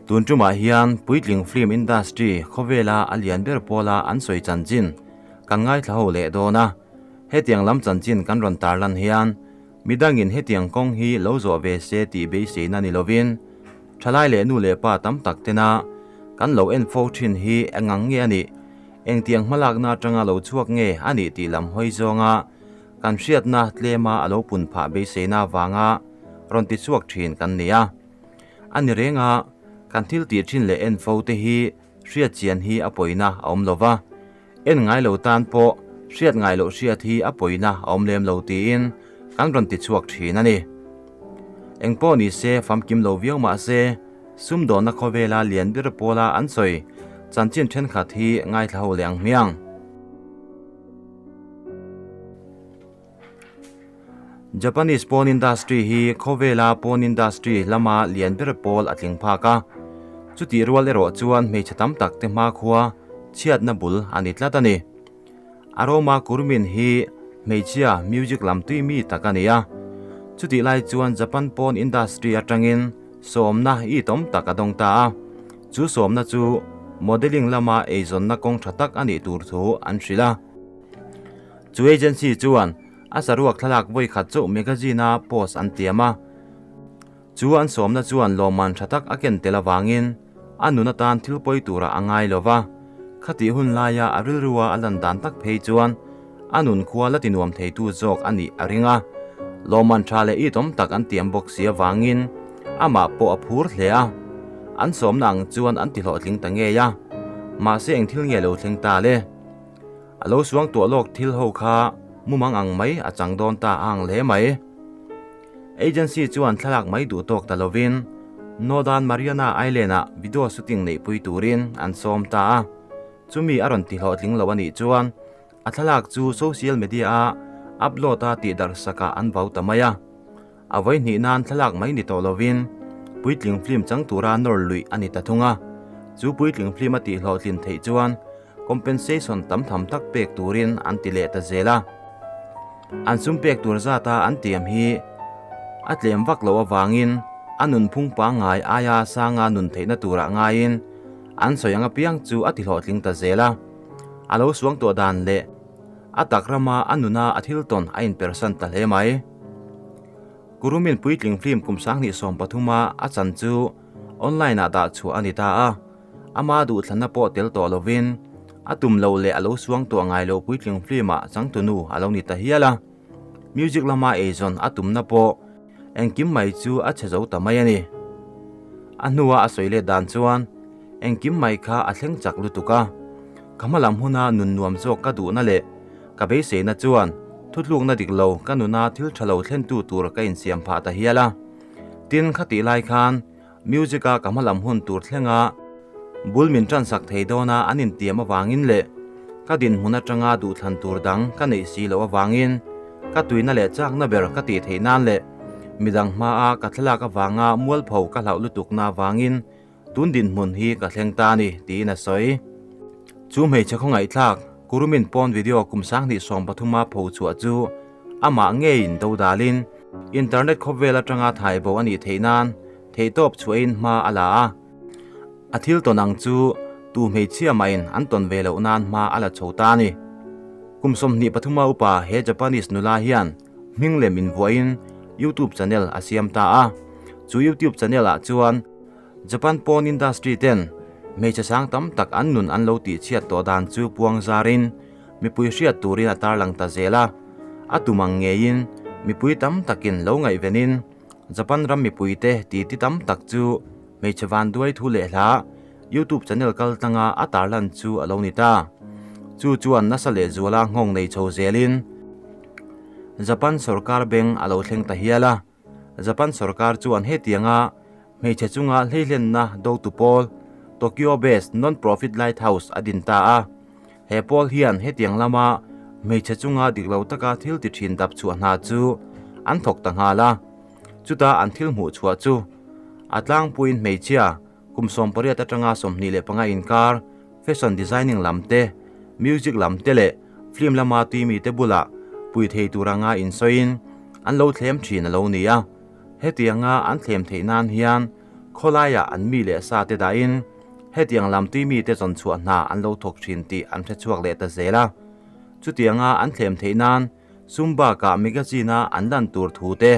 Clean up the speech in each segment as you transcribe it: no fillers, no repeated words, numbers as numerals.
Tun tumah hian puitling film industry khawvela a lian ber pawla an sawi chanchin kan ngaithla ho leh dawn a. Hetiang lam chanchin kan rawn tarlan hian midangin hetiang kawng hi lo zawh ve se tih beiseina ni lovin thalai leh nu leh pa tam tak tena kan lo en fo thin hi engang nge a nih, engtiang hmalakna atanga lo chhuak nge a nih tih lam hawi zawnga kan hriatna tlema a lo pun phah beiseina vanga rawn ti chhuak thin kan ni a. A ni reng a, kan thil tih thin leh en fo te hi hriat chian hi a pawina a awm lo va, en ngai lo tan pawh hriat ngai loh hriat hi a pawina a awm lem lo tiin kan rawn ti chhuak thin a ni. Engpawh ni se famkim lo viau mah se, sumdawnna khawvela lian ber pawla an sawi chanchin thenkhat hi ngaithla ho leh ang hmiang. Japanese pawn industry hi khawvela pawn industry lama lian ber pawl a tling phak a, chutih rual erawh chuan hmeichhe tam tak te hmakhua chhiatna bul a ni tlat a ni. Aroma Kurmin hi hmeichhia music lam tui mi tak a ni a, chutih lai chuan Japan pawn industry atangin sawmna itawm tak a dawng ta a, chu sawmna chu modelling lama eizawnna kawng tha tak a nih tur thu an hrilh a. Chu agency chuan a saruak thlalak vawi khat chauh magazine-a post an tiam a. Chu an sawmna chuan lawmman tha tak a ken tel avangin a nun atan thil pawi turah a ngai lo va. Khatih hun laia a rilrua a lan dan tak phei chuan a nun khua la tinuam theitu zawk a nih a ring a. Lawmman tha leh itawm tak an tiam bawk si avangin amah pawh a phur hle a. An sawmna ang chuan an tihlawhtling ta ngei a. Mahse eng thil nge lo thleng ta le? A lo suang tuah lawk thil ho kha mumang ang mai a chang dawn ta a ang hle mai. Agency chuan thlalak mai duh tawk ta lovin Northern Mariana Island-ah video shooting neihpui turin an sawm ta a. Chumi a rawn ti hlawhtling lo a nih chuan a thlalak chu social media-a upload a tihdarh sakah an vau ta mai a. A vawihnih nan thlalak mai ni tawh lovin puitling film chang tura nawr luih a ni ta thung a. Chu puitling film a tih hlawhtlin theih chuan compensation tam tham tak pek turin an ti leh ta zel a. An sum pek tur zata an tiam hi a tlem vak loh avangin a nunphung pangngai aia sanga nun theihna turah ngaiin an sawi ang apiang chu a ti hlawhtling ta zel a. A lo suang tawh dan leh a tak rama a nuna a thil tawn a inpersan ta hle mai. Kurumin puitling film kum 2013 a a chan chu online ah dah chhuah a ni ta a. Ama duhthlanna pawh tel tawh lovin a tum lo leh a lo suang tawh ngai lo puitling film-ah changtunu a lo ni ta hial a. Music lama eizawn a tumna pawh engkim mai chu a chhe zo ta mai a ni. A hnua a sawi let dan chuan engkim mai kha a thleng chak lutuk a. Ka hma lam huna nun nuam zawk ka duhna leh ka beiseina chuan thutlukna dik lo ka nuna thil tha lo thlentu tur ka insiam phah ta hial a. Tin, khatih lai khan Music-a ka hmalam hun tur thlenga bul min ṭansak thei dawna an intiam avangin leh ka dinhmun aṭanga duhthlan tur dang ka neih si loh avangin ka tuina leh chakna ber ka tih theih nan leh midang hmaa ka thlalak avanga mualpho ka hlauh lutukna avangin tun dinhmun hi ka thleng ta a ni, tiin a sawi. Chu hmeichhe khawngaihthlak Kurumin pawn video kum 2013 a pho chhuah chu amah ngeiin do dalin internet khawvel atanga thai bo a nih theih nan theihtawp chhuahin hma a la a. A thil tawn ang chu tu hmeichhia mahin an tawn ve loh nan hma a la chho ta a ni. Kum 23 a upa he Japanese nula hian hming lem invuahin YouTube channel a siam ta a. Chu YouTube channel ah chuan Japan pawn industry ten hmeichhe sang tam tak an nun an lo tihchhiat tawh dan chu puang zarin mipui hriat turin a tarlang ta zel a. A tum ang ngeiin mipui tam takin lo ngaihvenin Japan ram mipuite titi tam tak chu hmeichhe vanduai thu leh hla YouTube channel kal tlanga a tarlan chu a lo ni ta. Chu chuan nasa lehzuala nghawng nei chho zelin Japan sorkar beng a lo thleng ta hial a. Japan sorkar chuan hetianga hmeichhe chunga hleihlenna dotu pawl Tokyo-based non-profit Lighthouse a din ta a. He pawl hian hetiang lama hmeichhe chunga dik lo taka thil ti thin dap chhuah hna chu an thawk ta nghal a. Chuta an thil hmuh chhuah chu a tlangpuiin hmeichhia kum 18 atanga 25 inkar fashion designing lam te, music lam te leh film lama tui mite bulah pui thei tur anga insawiin an lo thlem thin a lo ni a. Hetianga an thlem theih nan hian Khawlaiah an mi leh sa te dahin hetiang lam tui mite zawn chhuah hna an lo thawk thin tih an hre chhuak leh ta zel a. Chutianga an thlem theih nan sum bakah magazine-a an lan tur thu te,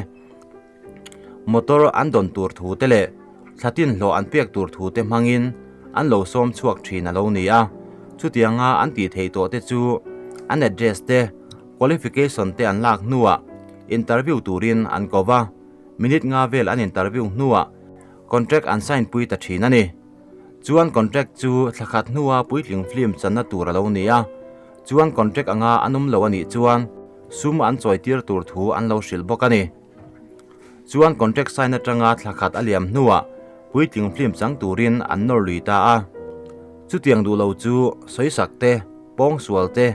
motor an dawn tur thu te leh thlatin hlawh an pek tur thu te hmangin an lo sawm chhuak thin a lo ni a. Chutianga an tih theih tawh te chu an address te, qualification te an lak hnuah interview turin an ko va. Minute nga vel an interview hnuah contract an sign pui ta thin a ni. Chuan contract chu thla khat hnua puitling film channa tur a lo ni a, chuan contract anga an awm lo a nih chuan sum an chawi tir tur thu an lo hrilh bawk a ni. Chuan contract sign atanga thla khat a liam hnuah puitling film chang turin an nawr lui ta a. Chutiang duh lo chu sawisak te, pawngsual te,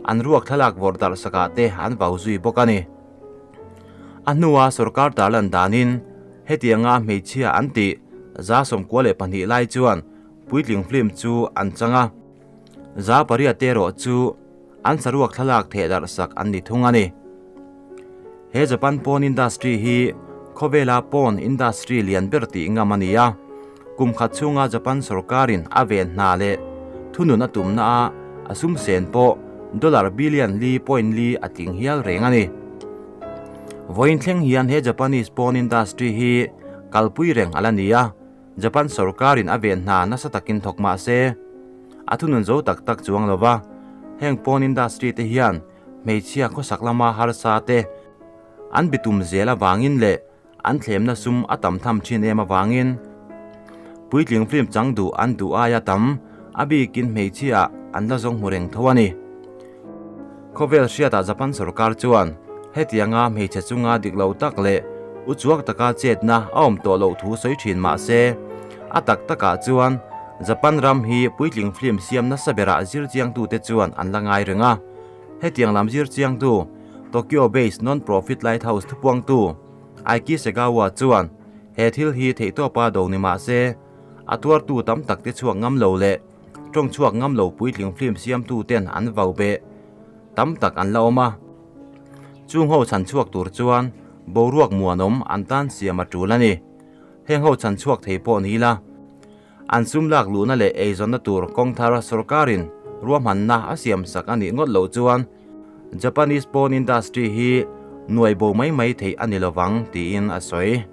an ruak thlalak vawrh darh sakah te an vau zui bawk a ni. A hnua sorkar tarlan danin hetianga hmeichhia an tih 92 lai chuan puitling film chu an chang a, 8% te erawh chu an saruak thlalak thehdarh sak an ni thung a ni. He Japan porn industry hi khawvela porn industry lian ber tih ngam a ni a, kum khat chhunga Japan sorkarin a ven hna leh thunun a tumna a a sum sen pawh dollar billion li point li a tling hial reng a ni. Vawiin thleng hian he Japanese porn industry hi kalpui reng a la ni a, Japan sorkarin a ven hna nasa takin thawk mah se a thunun zo tak tak chuang lo va, heng porn industry te hian hmeichhia khawsak lama harsa te an bitum zel avangin leh An thlemna sum a tam tham thin em avangin puitling film chang duh an duh aia tam a bikin hmeichhia an la zawng hmu reng tho a ni. Khawvel hriatah Japan sorkar chuan hetianga hmeichhe chunga dik lo tak leh uchuak taka chetna a awm tawh loh thu sawi thin mah se, a tak takah chuan Japan ram hi puitling film siam nasa berah zirchiangtute chuan an la ngai reng a. Hetiang lam zirchiangtu Tokyo-based non-profit Lighthouse thupuangtu Aiki Segawa chuan he thil hi theihtawpa do ni mah se, a tuartu tam tak te chhuak ngam lo leh tawng chhuak ngam lo puitling film siamtu ten an vau beh tam tak an la awm a. Chung ho chhan chhuak tur chuan boruak muanawm an tan siam a tul a ni. Heng ho chhan chhuak thei pawh ni ila, An sum lak luhna leh eizawnna tur kawng thar sorkarin ruahmanna a siam sak a nih ngawt loh chuan Japanese porn industry hi nuai bo mai mai theih a ni lovang tiin a sawi.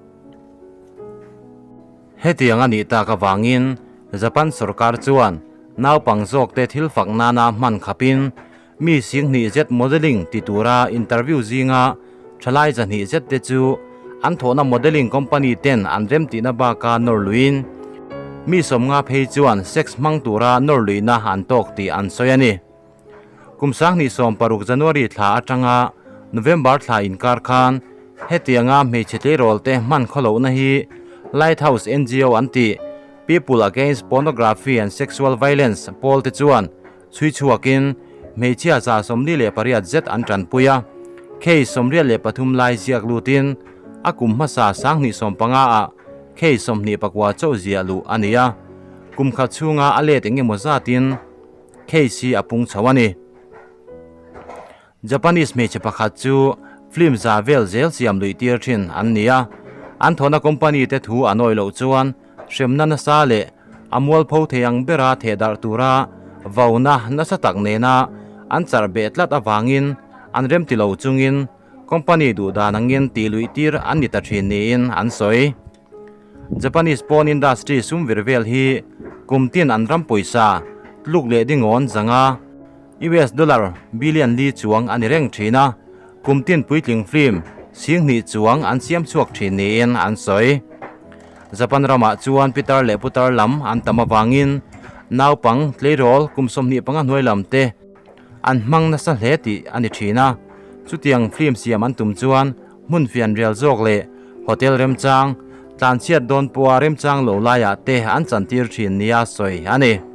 Hetiang a nih tak avangin Japan sorkar chuan naupang zawkte thil fak nana hman khapin Mi singhnih zet modelling ti tura interview zinga thalai zahnih zet te chu an thawhna modelling company ten an remtihna baka nawr luiin mi sawmnga phei chuan sex hmang tura nawr luihna an tawk tih an sawi a ni. Kum 2016 January thla atanga November thla inkar khan hetianga hmeichhe tleirawl te hman khawlohna hi Lighthouse NGO an tih People Against Pornography and Sexual Violence pawl te chuan Chhui chhuakin hmeichhia 48 zet an tanpui a, case 83 lai ziak lutin a kum hmasa 2015 ah case 24 chauh ziah luh a ni a, kum khat chhunga a let engemaw zatin case hi a pung chho a ni. Japanese hmeichhe pakhat chu film za vel zel siam luih tir thin an ni a, an thawhna company te thu an awih loh chuan hremna nasa leh a mualpho thei ang bera theh darh tura vauna nasa tak nena an charh beh tlat avangin an remti lo chungin company duhdan angin tih luih tir an ni ta thin niin an sawi. Japanese porn industry sum vir vel hi kum tin an ram pawisa tluk leh dingawn zanga US dollar billion li chuang a ni reng thin a, kum tin puitling film 2000 chuang an siam chhuak thin niin an sawi. Japan ramah chuan pitar leh putar lam an tam avangin naupang tleirawl kum 25 hnuai lam te an hmang nasa hle tih a ni thin a, chutiang film siam an tum chuan Hmun fianrial zawk leh hotel remchang, tlanchhiat dawn pawha remchang lo laiah te an chantir thin nia sawi a ni.